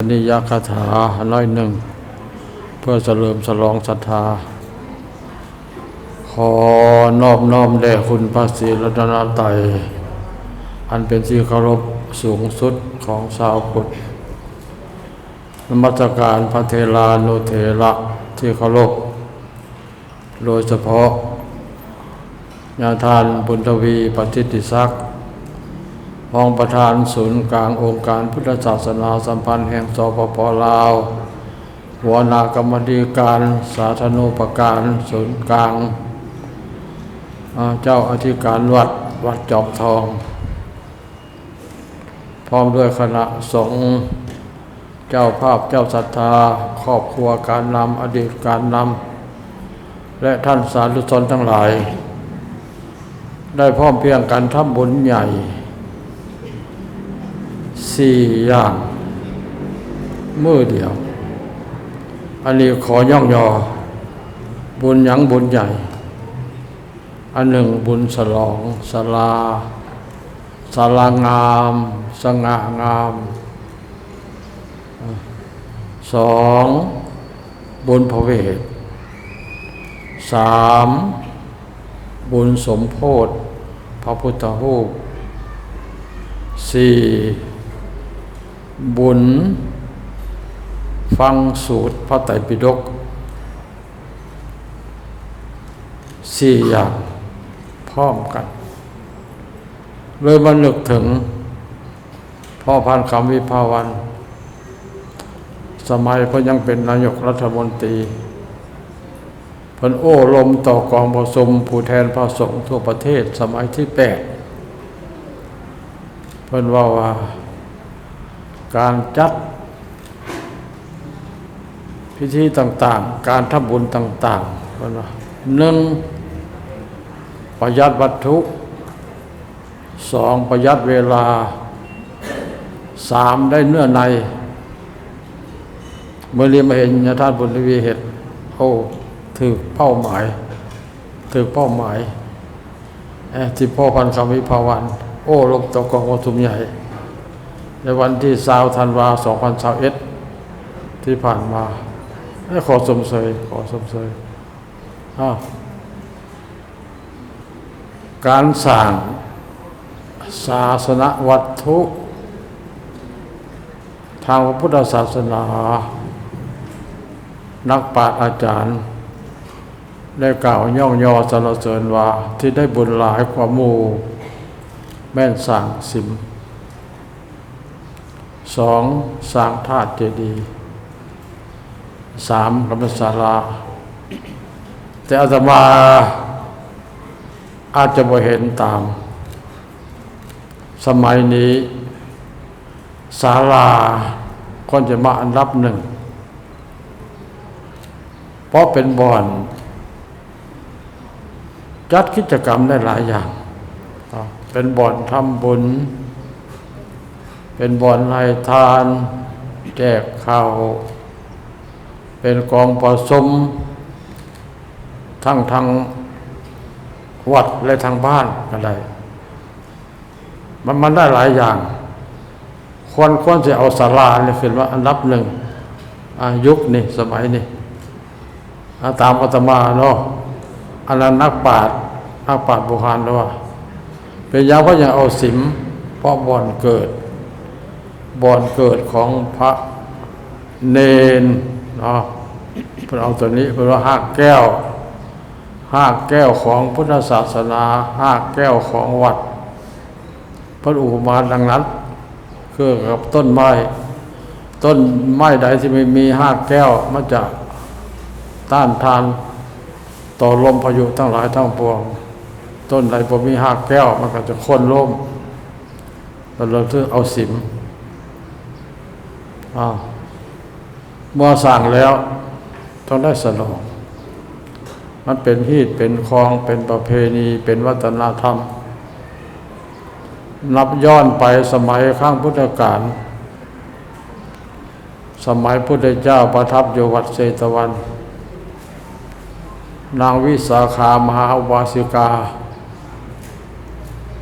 ນິຍະຄາຖາໜ້ອຍໜຶ່ງ ເພື່ອສະເຫຼີມສະຫຼອງສັດທາ. ຂໍນອບນ້ອມແດ່ຄຸນພະສີລັດຕະນະໄຕ ອັນເປັນທີ່ເຄົາລົບສູງສຸດຂອງຊາວພຸດ. ນະມັດສະການພະເຖລານຸເຖລະທີ່ເຄົາລົບ. ໂດຍສະເພາະຍາທ່ານ ບຸນທະວີ ປະສິດທິສັກ ຮອງປະທານສູນກາງອົງການພຸດທະສາສະໜາສຳພັນແຫ່ງ ສປປ ລາວ, ຫົວໜ້າກຳມະທິການສາທານຸປະການສູນກາງ, ອາ, ເຈົ້າອະທິການວັດ, ວັດຈອມທອງ ພ້ອມດ້ວຍຄະນະສົງ, ເຈົ້າພາບເຈົ້າສັດທາ, ຄອບຄົວການນຳ, ອະດີດການນຳ ແລະ ທ່ານສາທຸຊົນທັງຫຼາຍ, ໄດ້ພ້ອມພຽງກັນທຳບຸນໃຫຍ່ສີ່ຢ່າງມື້ດຽວ. ອັນນີ້ຂໍຍ້ອງຍໍ ບຸນຫຍັງບຸນໃຫຍ່? ອັນໜຶ່ງ ບຸນສະຫຼອງສາລາ, ສາລາງາມ, ສະຫງ່າງາມ. ສອງ ບຸນພະເວດ. ສາມ ບຸນສົມໂພດພະພຸດທະຮູບ. ສີ່ ບຸນຟັງສູດພະໄຕປິດົກ. ສີ່ຢ່າງພ້ອມກັນ ເລີຍມານຶກເຖິງພໍ່ພານຄຳ ວິພາວັນ ສະໄໝເພິ່ນຍັງເປັນນາຍົກລັດຖະມົນຕີ ເພິ່ນໂອ້ລົມຕໍ່ກອງປະຊຸມຜູ້ແທນພະສົງທົ່ວປະເທດສະໄໝທີແປດ ເພິ່ນເວົ້າວ່າ ການຈັດ ພິທີຕ່າງໆ, ການທຳບຸນຕ່າງໆ ເພິ່ນວ່າ ໜຶ່ງ ປະຢັດວັດຖຸ, ສອງ ປະຢັດເວລາ, ສາມ ໄດ້ເນື້ອໃນ. ມື້ນີ້ມາເຫັນຍາທ່ານບຸນທະວີເຮັດ ໂອ້ ຖືກເປົ້າໝາຍ, ຖືກເປົ້າໝາຍ. ເອີ ທີ່ພໍ່ພັນຄຳ ວິພາວັນ ໂອ້ລົມຕໍ່ກອງປະຊຸມໃຫຍ່ ໃນວັນທີຊາວ ທັນວາ ສອງພັນຊາວເອັດ ທີ່ຜ່ານມາ. ເອີ ຂໍຊົມເຊີຍ, ຂໍຊົມເຊີຍ. ອ້າວ ການສ້າງສາສະນະວັດຖຸທາງພະພຸດທະສາສະໜາ, ນັກປາດອາຈານ ໄດ້ກ່າວຍ້ອງຍໍສັນລະເສີນວ່າ ທີ່ໄດ້ບຸນຫຼາຍກວ່າໝູ່ແມ່ນສ້າງສິມ, ສອງ ສ້າງທາດເຈດີ, ສາມ ທຳມະສາລາ. ແຕ່ອາດຕະມາອາດຈະບໍ່ເຫັນຕາມ. ສະໄໝນີ້ສາລາຄວນຈະມາອັນດັບໜຶ່ງ ເພາະເປັນບ່ອນຈັດກິດຈະກຳໄດ້ຫຼາຍຢ່າງ, ເປັນບ່ອນທຳບຸນ, ເປັນບ່ອນໃຫ້ທານ, ແຈກເຂົ້າ, ເປັນກອງປະຊຸມ ທັງທາງວັດ ແລະ ທາງບ້ານກໍໄດ້. ມັນ, ມັນໄດ້ຫຼາຍຢ່າງ. ຄວນ, ຄວນຊິເອົາສາລານີ້ຂຶ້ນມາອັນດັບໜຶ່ງ, ອາ, ຍຸກນີ້, ສະໄໝນີ້, ອາ, ຕາມອາດຕະມາເນາະ. ອັນນັ້ນນັກປາດ, ນັກປາດບູຮານເນາະ ວ່າ ເປັນຫຍັງເພິ່ນຍັງເອົາສິມ? ເພາະບ່ອນເກີດ, ບ່ອນເກີດຂອງພະເນນເນາະ. ເພິ່ນເອົາຕົວນີ້, ເພິ່ນວ່າຮາກແກ້ວ, ຮາກແກ້ວຂອງພຸດທະສາສະໜາ, ຮາກແກ້ວຂອງວັດ. ເພິ່ນອຸປະມາດັ່ງນັ້ນ ຄືກັບຕົ້ນໄມ້, ຕົ້ນໄມ້ໃດທີ່ມີ, ມີຮາກແກ້ວ ມັນຈະຕ້ານທານຕໍ່ລົມພາຍຸທັງຫຼາຍທັງປວງ. ຕົ້ນໃດບໍ່ມີຮາກແກ້ວ ມັນກໍຈະໂຄ່ນລົ້ມ. ແລ້ວເຮົາຖືເອົາສິມ. ອ້າວ ເມື່ອສ້າງແລ້ວຕ້ອງໄດ້ສະໜອງ. ມັນເປັນຮີດເປັນຄອງ, ເປັນປະເພນີ, ເປັນວັດທະນະທຳ. ນັບຍ້ອນໄປສະໄໝຄັ້ງພຸດທະການ, ສະໄໝພຸດທະເຈົ້າປະທັບຢູ່ວັດເຊຕະວັນ, ນາງວິສາຂາມະຫາອຸບາສິກາ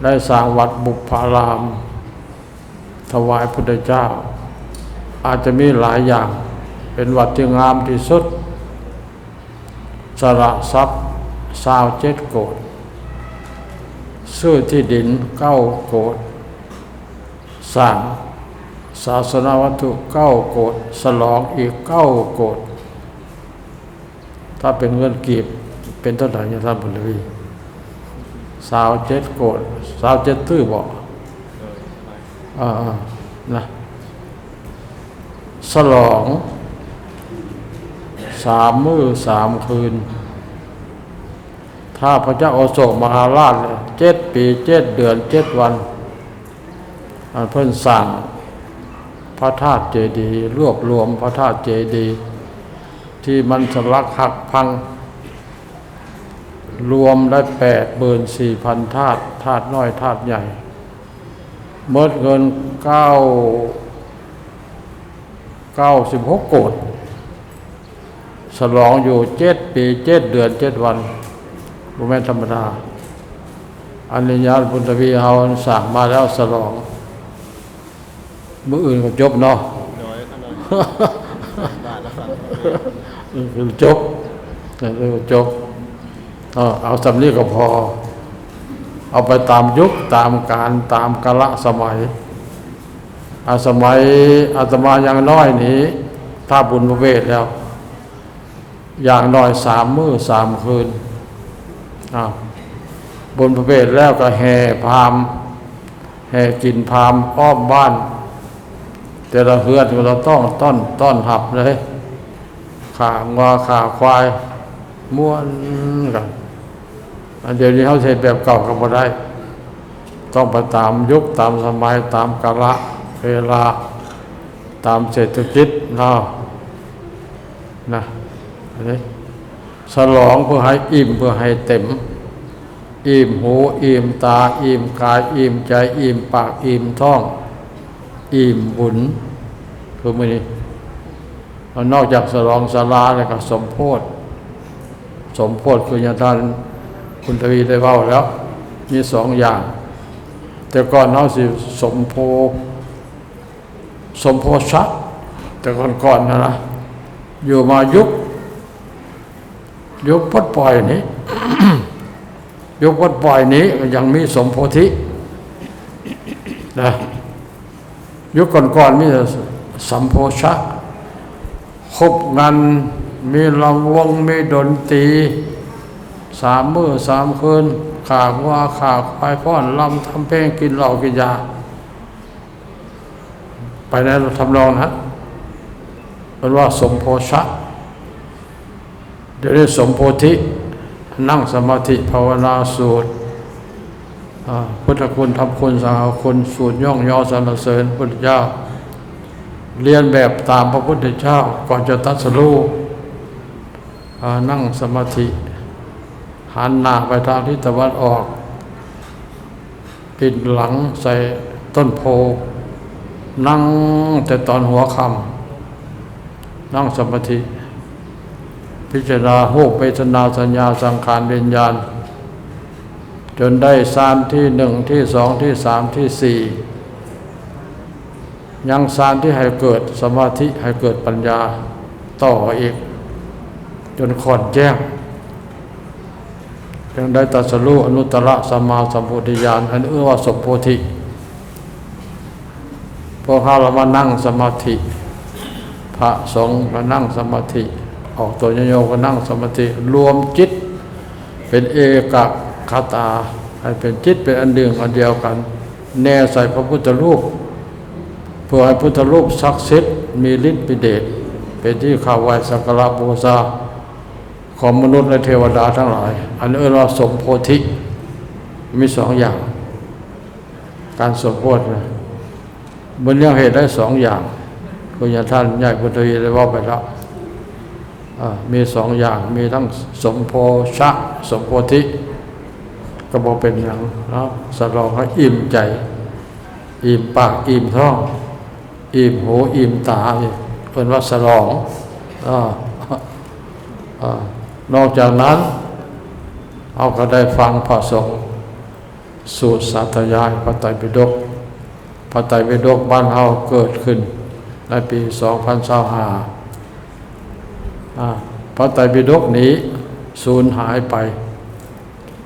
ໄດ້ສ້າງວັດບຸບພະອາລາມ ຖວາຍພຸດທະເຈົ້າ. ອາດຈະມີຫຼາຍຢ່າງ ເປັນວັດທີ່ງາມທີ່ສຸດ ສະຫຼະຊັບຊາວເຈັດໂກດ ຊື້ທີ່ດິນເກົ້າໂກດ ສ້າງສາສະນະວັດຖຸເກົ້າໂກດ ສະຫຼອງອີກເກົ້າໂກດ. ຖ້າເປັນເງິນກີບເປັນເທົ່າໃດ ຍາທ່ານບຸນທະວີ? ຊາວເຈັດໂກດ ຊາວເຈັດຕື້ບໍ? ເອີ ນະ ສະຫຼອງສາມມື້ສາມຄືນ ຖ້າພະເຈົ້າອະໂສກມະຫາລາດເຈັດປີເຈັດເດືອນເຈັດວັນ ອັນເພິ່ນສ້າງພະທາດເຈດີ ລວບລວມພະທາດເຈດີທີ່ມັນສະຫຼັກຫັກພັງ ລວມໄດ້ແປດໝື່ນສີ່ພັນທາດ ທາດນ້ອຍທາດໃຫຍ່ ໝົດເງິນເກົ້າ ເກົ້າສິບຫົກໂກດ ສະຫຼອງຢູ່ເຈັດປີເຈັດເດືອນເຈັດວັນ ບໍ່ແມ່ນທຳມະດາ. ອັນນີ້ຍາບຸນທະວີເຮົາສ້າງມາແລ້ວສະຫຼອງ ມື້ອື່ນກໍຈົບເນາະ ໂດຍ ຈົບ ຈົບ ເອີ ເອົາສ່ຳນີ້ກໍພໍ ເອົາໄປຕາມຍຸກຕາມການຕາມກາລະສະໄໝ. ອາ ສະໄໝອາດຕະມາຍັງນ້ອຍນີ້ ຖ້າບຸນພະເວດແລ້ວ ຢ່າງໜ້ອຍສາມມື້ສາມຄືນ ອາ ບຸນພະເວດແລ້ວກໍແຫ່ພາມ ແຫ່ກິນພາມອ້ອມບ້ານ ແຕ່ລະເຮືອນກໍຕ້ອງຕ້ອນ ຕ້ອນຮັບເລີຍ ຂ້າງົວຂ້າຄວາຍ ມ່ວນກັນ. ອັນດຽວນີ້ເຮົາຊິເຮັດແບບເກົ່າກໍບໍ່ໄດ້ ຕ້ອງໄປຕາມຍຸກຕາມສະໄໝ ຕາມກາລະເວລາ ຕາມເສດຖະກິດເນາະ ນະ ອັນນີ້ສະຫຼອງເພື່ອໃຫ້ອີ່ມ ເພື່ອໃຫ້ເຕັມ ອີ່ມຫູ ອີ່ມຕາ ອີ່ມກາຍ ອີ່ມໃຈ ອີ່ມປາກ ອີ່ມທ້ອງ ອີ່ມບຸນ ຄືມື້ນີ້ ນອກຈາກສະຫຼອງສາລາແລ້ວກໍສົມໂພດ ສົມໂພດຄືຍາທ່ານຄຸນທະວີໄດ້ເວົ້າແລ້ວ ມີສອງຢ່າງ ແຕ່ກ່ອນເຮົາຊິສົມໂພ ສົມໂພຊະ ແຕ່ກ່ອນໆຫັ້ນນະ ຢູ່ມາຍຸກ ຍຸກປົດປ່ອຍນີ້ ຍຸກປົດປ່ອຍນີ້ກໍຍັງມີສົມໂພທິນະ ຍຸກກ່ອນໆມີແຕ່ສຳໂພຊະ ຄົບງັນ ມີລຳວົງ ມີດົນຕີ ສາມມື້ສາມຄືນ ຂ້າງົວຂ້າຄວາຍ ຟ້ອນລຳທຳເພງ ກິນເຫຼົ້າກິນຢາ ໄປໃນທຳນອງນັ້ນ ເອີ້ນວ່າສົມໂພຊະ. ດຽວນີ້ສົມໂພທິ ນັ່ງສະມາທິ ພາວະນາ ສວດ ອາ ພຸດທະຄຸນ ທຳຄຸນ ສັງຄະຄຸນ ສວດຍ້ອງຍໍສັນລະເສີນພຸດທະເຈົ້າ ລຽນແບບຕາມພະພຸດທະເຈົ້າ ກ່ອນຈະຕັດສະຮູ້ ອາ ນັ່ງສະມາທິ ຫັນໜ້າໄປທາງທິດຕາເວັນອອກ ປິ່ນຫຼັງໃສ່ຕົ້ນໂພ ນັ່ງແຕ່ຕອນຫົວຄ່ຳ ນັ່ງສະມາທິ ພິຈາລະນາຮູບ ເວທະນາ ສັນຍາ ສັງຂານ ວິນຍານ ຈົນໄດ້ຊານທີໜຶ່ງ ທີສອງ ທີສາມ ທີສີ່ ຍັງຊານທີ່ໃຫ້ເກີດສະມາທິ ໃຫ້ເກີດປັນຍາຕໍ່ອີກ ຈົນຄ່ອນແຈ້ງ ຈຶ່ງໄດ້ຕັດສະຮູ້ອະນຸດຕະລະສຳມາສຳໂພທິຍານ ອັນເອີ້ນວ່າສົມໂພທິ. ພວກເຮົາລະມານັ່ງສະມາທິ ພະສົງກໍນັ່ງສະມາທິ ອອກຕົວໂຍມກໍນັ່ງສະມາທິ ລວມຈິດເປັນເອກະຄະຕາ ໃຫ້ເປັນຈິດເປັນອັນໜຶ່ງອັນດຽວກັນ ແນໃສ່ພະພຸດທະຮູບ ເພື່ອໃຫ້ພຸດທະຮູບສັກສິດ ມີລິດມີເດດ ເປັນທີ່ເຄົາໄຫວ້ສັກກາລະບູຊາຂອງມະນຸດ ແລະ ເທວະດາທັງຫຼາຍ ອັນເອີ້ນວ່າສົມໂພທິ ມີສອງຢ່າງ ການສົມໂພດນະ ມັນຍັງເຮັດໄດ້ສອງຢ່າງ ຄືຢ່າງທ່ານໃຫຍ່ພຸດທະວີໄດ້ເວົ້າໄປແລ້ວ ອາ ມີສອງຢ່າງ ມີທັງສົມໂພຊະ ສົມໂພທິ ກໍບໍ່ເປັນຫຍັງເນາະ ສະຫຼອງໃຫ້ອີ່ມໃຈ ອີ່ມປາກ ອີ່ມທ້ອງ ອີ່ມຫູ ອີ່ມຕາ ເອີ້ນວ່າສະຫຼອງ ອາ ອາ ນອກຈາກນັ້ນ ເຮົາກໍໄດ້ຟັງພະສົງ ສູດສາທະຍາຍພະໄຕປິດົກ ພະໄຕປິດົກບ້ານເຮົາເກີດຂຶ້ນ ໃນປີສອງພັນຊາວຫ້າ ອາ ພະໄຕປິດົກນີ້ສູນຫາຍໄປ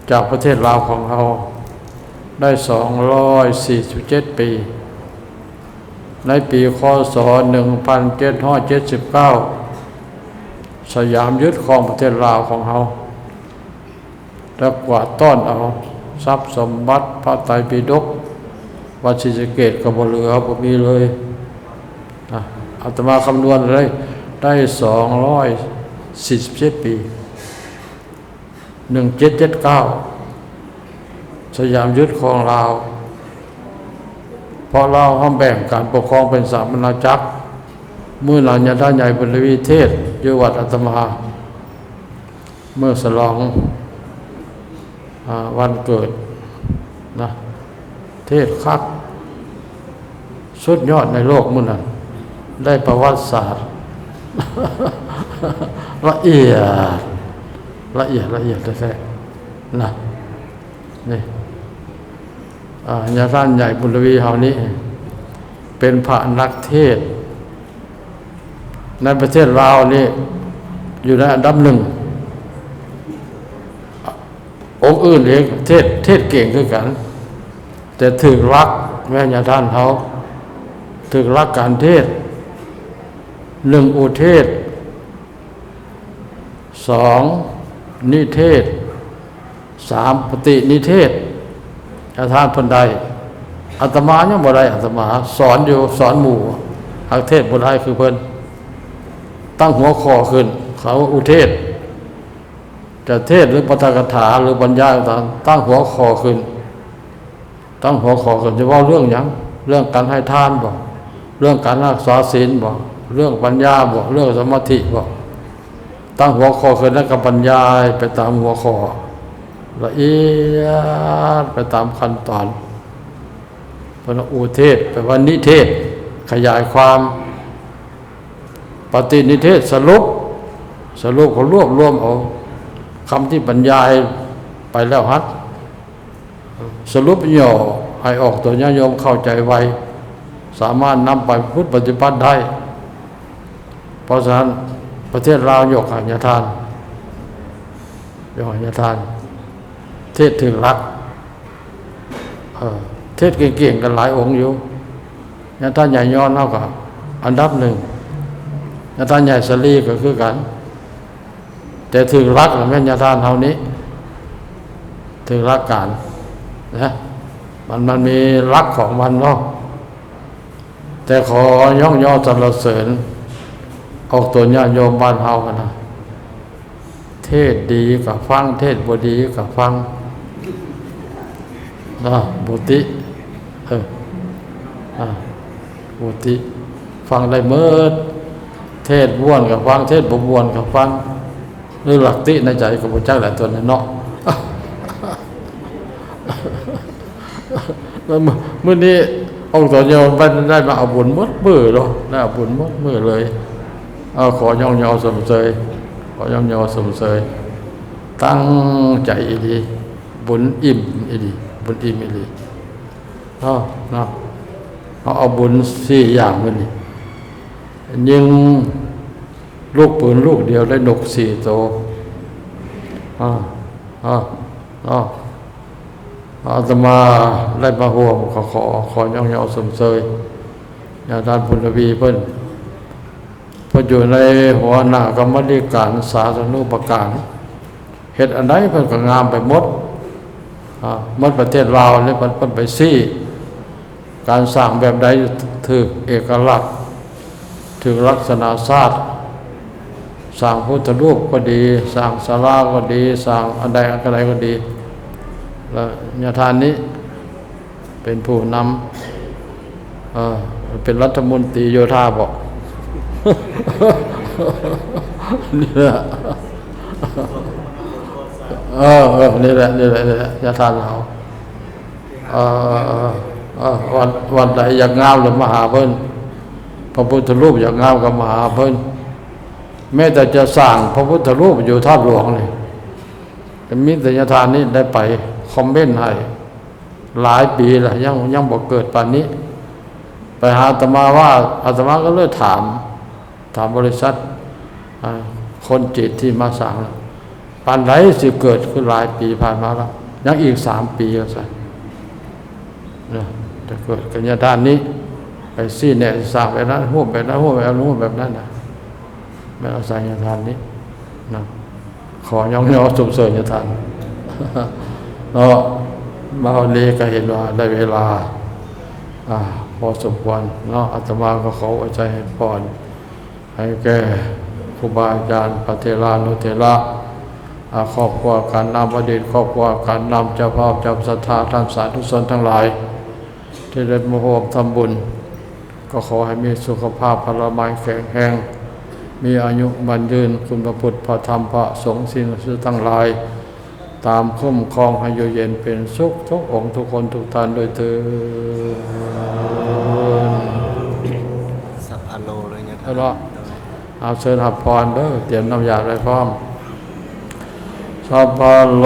ຈາກປະເທດລາວຂອງເຮົາໄດ້ສອງຮ້ອຍສີ່ສິບເຈັດປີ. ໃນປີ ຄ.ສ. ໜຶ່ງພັນເຈັດຮ້ອຍເຈັດສິບເກົ້າ ສະຫຍາມຍຶດຄອງປະເທດລາວຂອງເຮົາ ແລະ ກວາດຕ້ອນເອົາຊັບສົມບັດພະໄຕປິດົກ ວັດສີສະເກດກໍບໍ່ເຫຼືອ ບໍ່ມີເລີຍ. ອາ ອາດຕະມາຄຳນວນໄດ້ ໄດ້ສອງຮ້ອຍສີ່ສິບເຈັດປີ ໜຶ່ງເຈັດເຈັດເກົ້າ ສະຫຍາມຍຶດຄອງລາວ ເພາະລາວເຮົາແບ່ງການປົກຄອງເປັນສາມອານາຈັກ. ມື້ນັ້ນຍາທ່ານໃຫຍ່ບຸນທະວີເທດຢູ່ວັດອາດຕະມາ ເມື່ອສະຫຼອງ ອາ ວັນເກີດນະ ເທດຄັກ ສຸດຍອດໃນໂລກມື້ນັ້ນ ໄດ້ປະຫວັດສາດ ລະອຽດ ລະອຽດ ລະອຽດແທ້ໆນະ. ນີ້ ອາ ຍາທ່ານໃຫຍ່ບຸນທະວີເຮົານີ້ ເປັນພະນັກເທດໃນປະເທດລາວນີ້ ຢູ່ໃນອັນດັບໜຶ່ງ. ອົງອື່ນເອງເທດ ເທດເກັ່ງຄືກັນ ແຕ່ຖືກຫຼັກແມ່ນຍາທ່ານເຮົາ ຖືກຫຼັກການເທດ. ໜຶ່ງ ອຸເທດ, ສອງ ນິເທດ, ສາມ ປະຕິນິເທດ. ອາຈານເພິ່ນໄດ້ ອາດຕະມາຍັງບໍ່ໄດ້. ອາດຕະມາສອນຢູ່ ສອນໝູ່ ຫາກເທດບໍ່ໄດ້ຄືເພິ່ນ. ຕັ້ງຫົວຂໍ້ຂຶ້ນ ເຂົາວ່າອຸເທດ ຈະເທດ ຫຼື ປາຖະກະຖາ ຫຼື ບັນຍາຍຕ່າງໆ ຕັ້ງຫົວຂໍ້ຂຶ້ນ. ຕັ້ງຫົວຂໍ້ກໍຈະເວົ້າເລື່ອງຫຍັງ? ເລື່ອງການໃຫ້ທານບໍ? ເລື່ອງການຮັກສາສິນບໍ? ເລື່ອງປັນຍາບໍ? ເລື່ອງສະມາທິບໍ? ຕັ້ງຫົວຂໍ້ຂຶ້ນແລ້ວກໍບັນຍາຍໄປຕາມຫົວຂໍ້ ລະອຽດໄປຕາມຂັ້ນຕອນ. ເພິ່ນວ່າອຸເທດ ແປວ່ານິເທດ ຂະຫຍາຍຄວາມ, ປະຕິນິເທດ ສະຫຼຸບ, ສະຫຼຸບກໍລວບລວມເອົາຄຳທີ່ບັນຍາຍໄປແລ້ວຫັ້ນ ສະຫຼຸບຫຍໍ້ໃຫ້ອອກຕົວຍາດໂຍມເຂົ້າໃຈໄວ, ສາມາດນຳໄປປະພຶດປະຕິບັດໄດ້. ເພາະສະນັ້ນ ປະເທດລາວຍົກໃຫ້ຍາທ່ານ ຍົກໃຫ້ຍາທ່ານ ເທດຖືກຫຼັກ. ເອີ ເທດເກັ່ງໆ ກໍຫຼາຍອົງຢູ່. ຍາທ່ານໃຫຍ່ຍ້ອນເຮົາກໍອັນດັບໜຶ່ງ, ຍາທ່ານໃຫຍ່ສາລີກໍຄືກັນ. ແຕ່ຖືກຫຼັກລະແມ່ນຍາທ່ານເຮົານີ້ ຖືກຫຼັກການນະ ມັນ ມັນມີຫຼັກຂອງມັນເນາະ. ແຕ່ຂໍຍ້ອງຍໍສັນລະເສີນອອກຕົນຍາດໂຍມບ້ານເຮົາຫັ້ນນະ, ເທດດີກໍຟັງ ເທດບໍ່ດີກໍຟັງນະ ບໍ່ຕິ ເອີ ອາ ບໍ່ຕິ ຟັງໄດ້ໝົດ. ເທດມ່ວນກໍຟັງ ເທດບໍ່ມ່ວນກໍຟັງ ຫຼືຫຼັກຕິໃນໃຈກໍບໍ່ຈັກແຫຼະ ຕົວນັ້ນເນາະ. ແລ້ວມື້ ມື້ນີ້ອົງຕົນໂຍມໄດ້ມາເອົາບຸນໝົດມື້ເນາະ ໄດ້ເອົາບຸນໝົດມື້ເລີຍ. ເອົາ ຂໍຍ້ອງຍໍຊົມເຊີຍ ຂໍຍ້ອງຍໍຊົມເຊີຍ ຕັ້ງໃຈອີ່ຫຼີ ບຸນອີ່ມອີ່ຫຼີ ບຸນອີ່ມອີ່ຫຼີເນາະ ເນາະ. ເຮົາເອົາບຸນສີ່ຢ່າງມື້ນີ້ ຍິງລູກປືນລູກດຽວໄດ້ນົກສີ່ໂຕ. ອາ ອາ ອາ ອາດຕະມາໄດ້ມາຮ່ວມ ກໍຂໍ ຂໍຍ້ອງຍໍຊົມເຊີຍຍາທ່ານບຸນທະວີເພິ່ນ ເພິ່ນຢູ່ໃນຫົວໜ້າກຳມາທິການສາທາລະນູປະການ ເຮັດອັນໃດເພິ່ນກໍງາມໄປໝົດ. ອາ ໝົດປະເທດລາວນີ້ ເພິ່ນ ເພິ່ນໄປຊີ້ ການສ້າງແບບໃດຖືກເອກະລັກ ຖືກລັກສະນະຊາດ, ສ້າງພຸດທະຮູບກໍດີ, ສ້າງສາລາກໍດີ, ສ້າງອັນໃດອັນໃດກໍດີ, ແລ້ວຍາທ່ານນີ້ເປັນຜູ້ນຳ, ເອີ ເປັນລັດຖະມົນຕີໂຍທາບໍ? ນີ້ແຫຼະ ເອີ ເອີ ນີ້ແຫຼະ ນີ້ແຫຼະ ນີ້ແຫຼະ ຍາທ່ານເຮົາ. ເອີ ເອີ ວັດ ວັດໃດຢາກງາມລະມາຫາເພິ່ນ, ພະພຸດທະຮູບຢາກງາມກໍມາຫາເພິ່ນ. ແມ້ແຕ່ຈະສ້າງພະພຸດທະຮູບຢູ່ທາດຫຼວງນີ້ ກໍມີແຕ່ຍາທ່ານນີ້ໄດ້ໄປຄອມເມັນໃຫ້ຫຼາຍປີລະ ຍັງ ຍັງບໍ່ເກີດປານນີ້. ໄປຫາອາດຕະມາວ່າ ອາດຕະມາກໍເລີຍຖາມ ຖາມບໍລິສັດ ອາ ຄົນຈີນທີ່ມາສ້າງ ປານໃດຊິເກີດ? ຄືຫຼາຍປີຜ່ານມາແລ້ວ ຍັງອີກສາມປີວ່າຊັ້ນ ຈະເກີດກັນຍາທາດນີ້ ໄປຊີ້ແນະ ສ້າງແບບນັ້ນ ຮູບແບບນັ້ນ ຮູບແບບນັ້ນ ຮູບແບບນັ້ນນະ ແມ່ນອາໄສຍາທາດນີ້ນະ. ຂໍຍ້ອງຍໍຊົມເຊີຍຍາທ່ານເນາະ. ມາວັນນີ້ກໍເຫັນວ່າໄດ້ເວລາ ອາ ພໍສົມຄວນເນາະ. ອາດຕະມາກໍຂໍອວຍໄຊໃຫ້ພອນ ໃຫ້ແກ່ຄູບາອາຈານ ພະເຖລານຸເຖລະ ອາ ຄອບຄົວການນຳ ອະດີດຄອບຄົວການນຳ ເຈົ້າພາບ ເຈົ້າສັດທາ ທ່ານສາທຸຊົນທັງຫຼາຍ ທີ່ໄດ້ມາຮ່ວມທຳບຸນ ກໍຂໍໃຫ້ມີສຸຂະພາບພະລາໄມແຂງແຮງ ມີອາຍຸໝັ້ນຍືນ, ຄຸນພະພຸດ ພະທຳ ພະສົງ ສິ່ງສັກສິດທັງຫຼາຍ ຕາມຄຸ້ມຄອງໃຫ້ຢູ່ເຢັນເປັນສຸກທຸກອົງທຸກຄົນທຸກທ່ານດ້ວຍເທີ້ນ. ສັບພະໂລເລີຍນະ ເອົາເນາະ ເອົາເຊີນຮັບພອນເດີ ຕຽມນ້ຳຢາໄວ້ພ້ອມ. ສັບພະໂລ